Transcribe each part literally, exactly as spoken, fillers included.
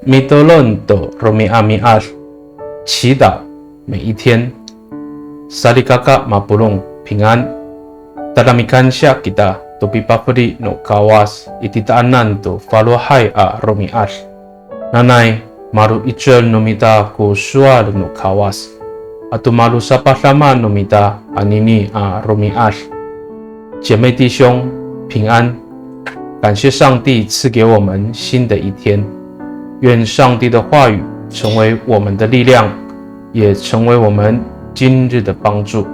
Mitolon to romi'ami'ad, 祈祷每一天。Salikaka mapolong, 平安。Tada mikansiya kita to pipafeli no Kawas i titaanan to falohay a romi'ad. Nanay, malo 'icel no mita ko sowal no Kawas, ato malo sapadama no mita anini a romi'ad. 姐妹弟兄，平安。感谢上帝赐给我们新的一天，愿上帝的话语成为我们的力量，也成为我们今日的帮助。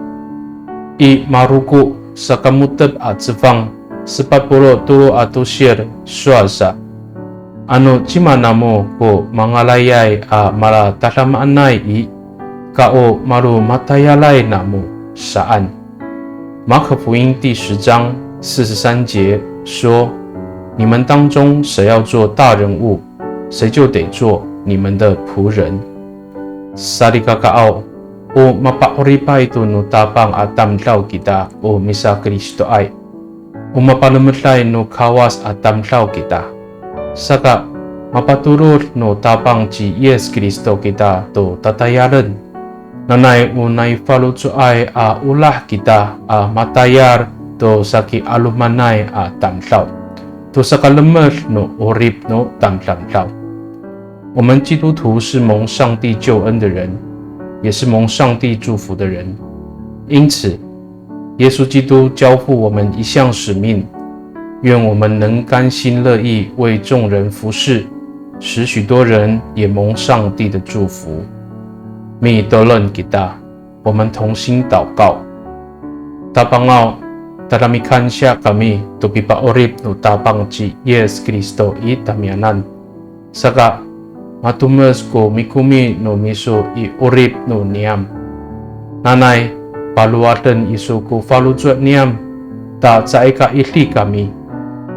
I Maroko saka mo^tep a cefang sepat polo' tolo a tosir sowal sa, ano cima namo ko mangalayay a malatadamaanay i, ka o malo matayalay namo saan. 马可福音第十章四十三节说，你们当中谁要做大人物，谁就得做你们的仆人。Salikakaaw, o mapa'oripay to no Tapang a tamdaw kita o misaKristoay. O mapalemeday no Kawas a tamdaw kita. Saka, mapatorod no Tapang ci Yis Kristo kita to tatayalen. Nanay o nai faloco'ay a olah kita a matayal to saki'alomanay a tamdaw, to sakalemed no 'orip no tamdamdaw. 我们基督徒是蒙上帝救恩的人，也是蒙上帝祝福的人。因此，耶稣基督交付我们一项使命，愿我们能甘心乐意为众人服侍，使许多人也蒙上帝的祝福。Mitolon kita, 我们同心祷告。Tapangaw, tada mikansiya kami to pipa'orip no Tapang ci Yis Kristo i tamiyanan. Saka, matomes ko mikomi no miso i 'orip no niyam. Nanay, palowaden iso ko faloco' niyam, ta caay ka idi kami.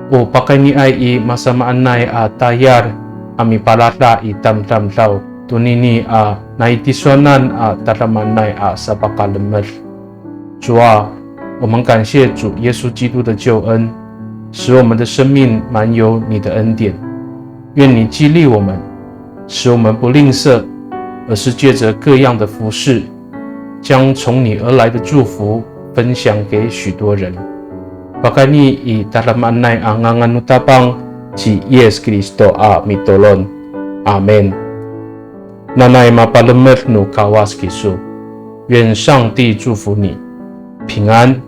O pakayniay i masamaanay a tayal a mipalada i tamdamdaw tonini a nai tisowanan a tadamaanay a sapakalemed. 主啊，我们感谢主耶稣基督的救恩，使我们的生命满有你的恩典。愿你激励我们，使我们不吝啬，而是借着各样的服事，将从你而来的祝福分享给许多人。Pakayni i tadamaanay a ngangan no Tapang ci Yis Kristo a mitolon. Amin. Nanay mapalemed no Kawas kiso. 愿上帝祝福你，平安。